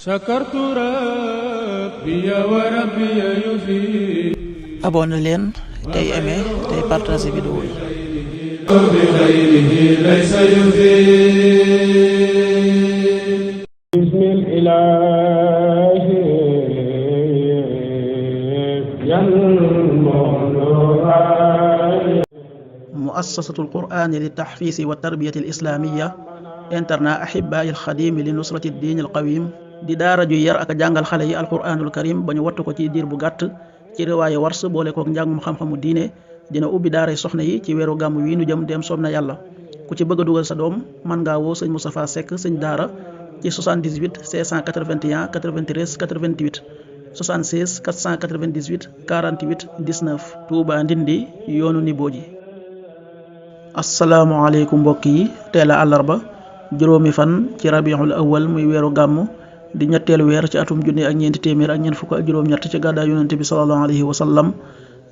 شكرت ربي وربي يفيد. abonné leen tey aimé tey partagé vidéo yi. بخيره ليس يفيد. بسم الإله muassasatul qur'ani li tahfiisi wa tarbiyati al islamiya internat ahibaa'il xadimi li nusrati diin al qawim di daara ju yar ak jàngal xale yi alquraanul karim ba ñu wattu ko ci diir bu gàtt ci riwaaye wars boole kook njàngum xam-xamu diine dina ubbi daaray soxna yi ci weeru gàmm wi nu jëm dem soob na yàlla. ku ci bëgg a dugal sa doom mën ngaa woo sëñ Moustapha Seck sëñ daara ci 78 681 93 88 76 498 48 19 Touba Ndindi yoonu Nibooji. asalaamaaleykum mbokk yi teel a àllarba juróomi fan ci rabiul awal muy weeru gàmm di ñetteelu weer ci atum junni ak ñeenti téeméer ak ñeent fukk ak juróom-ñett ci gàddaay yonente bi sallallahu alayhi wa sallam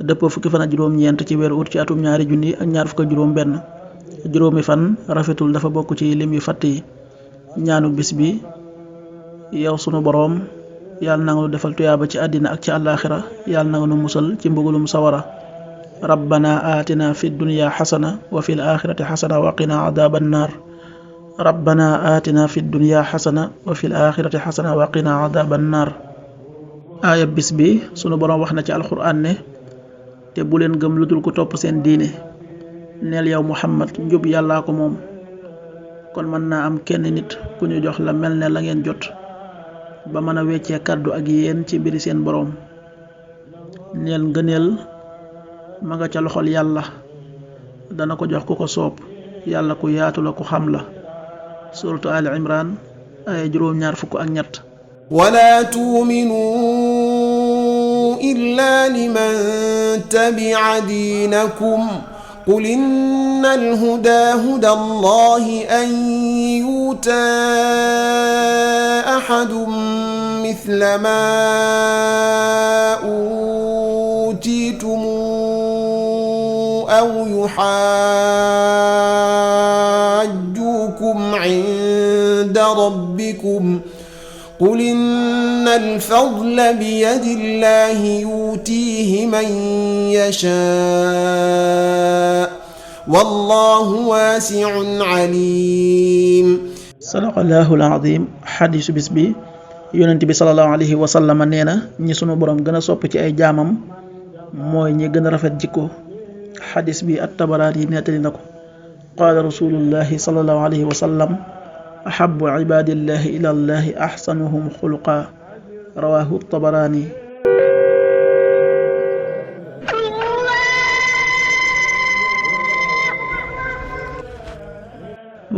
dëppoo fukki fan ak juróom-ñeent ci weeru ut ci atum ñaari junni ak ñaar fukk ak juróom-benn. juróomi fan rafetul dafa bokk ci lim yu fàtt yi. ñaanu bis bi yow sunu boroom yàlla na nga nu defal tuyaaba ci àddina ak ci àllaaxira yàlla na nga nu musal ci mbugulum sawara. rabbana atina fi dunya xasana wa fi l axirati xasana wa qina adaban naar. rabbana atina fi dunya xasana wa fi l axirati xasana wa qina adaban naar. aaya bis bi sunu boroom wax na ci alxuraan ne te bu leen gëm lu dul ko topp seen diine neel yow muhammad njub yàllaa ko moom. kon mën naa am kenn nit ku ñu jox la mel ne la ngeen jot ba mën a weccee kàddu ak yéen ci mbiri seen boroom neel ngëneel ma nga ca loxol yàlla dana ko jox ku ko soob yàlla ku yaatu la ku xam la. suratu Ali Imran ay juróom-ñaar fukk ak ñett. wala tuuminu illa liman tabi'a diinakum qul inna alhuda huda allahi an yu'taa ahadun mithla ma utiitum aw yuhajjukum 'inda rabbikum qul inna al-fadla biyadi llahi yu'tiihi man yashaa wallahu waasi'un 'aliim. sadaqallaahu al-'aziim. xadiisu bis bi yonent bi salallaahu alayhi wa sallam nee na ñi sunu borom gën a sopp ci ay jaamam mooy ñi gën a rafet jikko. xadiis bi at-Tabaraani nettali na ko. qaala rasuulullaahi salallaahu alayhi wa sallam ahabbu ibaadillahi ilallahi ahsanuhum xuluqa rawaahu Tabaraani.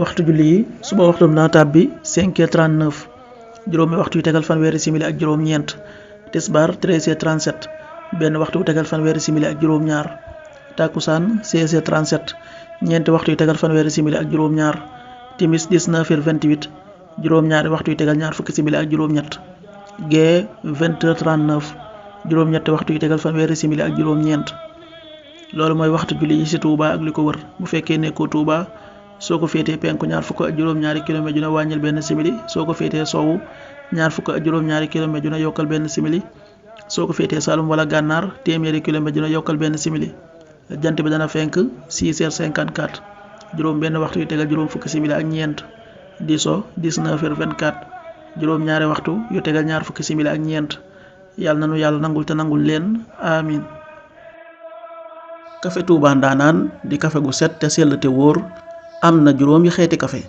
waxtu julli yi suba waxtum dana tàbbi 5h39 juróomi waxtu yu tegal fanweeri simili ak juróom-ñeent. tisbaar 13h37 benn waxtu yu tegal fanweeri simili ak juróom-ñaar. takkusaan 16h37 ñeenti waxtu yu tegal fanweeri simili ak juróom-ñaar. timis 19h28 juróom-ñaari waxtu yu tegal ñaar fukki simili ak juróom-ñett. gee 20h39 juróom-ñetti waxtu yu tegal fanweeri simili ak juróom-ñeent. loolu mooy waxtu julli yi ci Touba ak li ko wër. bu fekkee nekkoo Touba soo ko féetee penku ñaar fukk ak juróom-ñaari kilomètre ju ne wàññil benn simili soo ko féetee sowwu ñaar fukk ak juróom-ñaari kilomètre ju ne yokkal benn simili soo ko féetee Saalum wala Gànnaar téeméeri kilomètre ju ne yokkal benn simili. jant bi dana fenk 6h54 juróom benn waxtu yu tegal juróom fukki simili ak ñeent. di so 19h24 juróom ñaari waxtu yu tegal ñaar fukki simili ak ñeent. yàlla nanu yàlla nangul te nangul leen amin. kafe Touba Ndanaan di kafe gu set te sell te wóor am na juróomi xeeti kafe.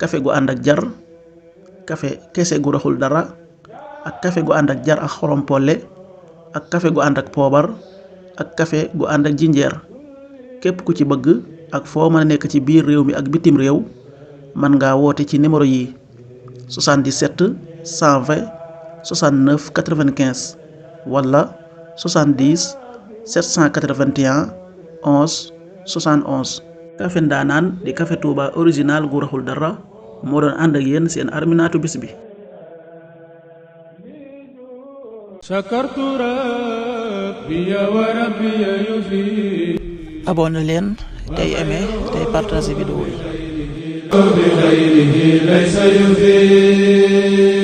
kafe gu ànd ak jar, kafe kese gu raxul dara, ak kafe gu ànd ak jar ak xorom polle, ak kafe gu ànd ak poobar, ak kafe gu ànd ak jinjeer. képp ku ci bëgg ak foo mën a nekk ci biir réew mi ak bitim réew mën ngaa woote ci numéro yi 77 120 69 95 wala 70 781 11 71. kafe Ndaanaan di kafe Touba original gu raxul dara moo doon ànd ak yéen seen arminaatu bis bi. شكرت ربي وربي يفيد. abonné leen tey aimé tey partagé vidéo yi. بخيره ليس يفيد.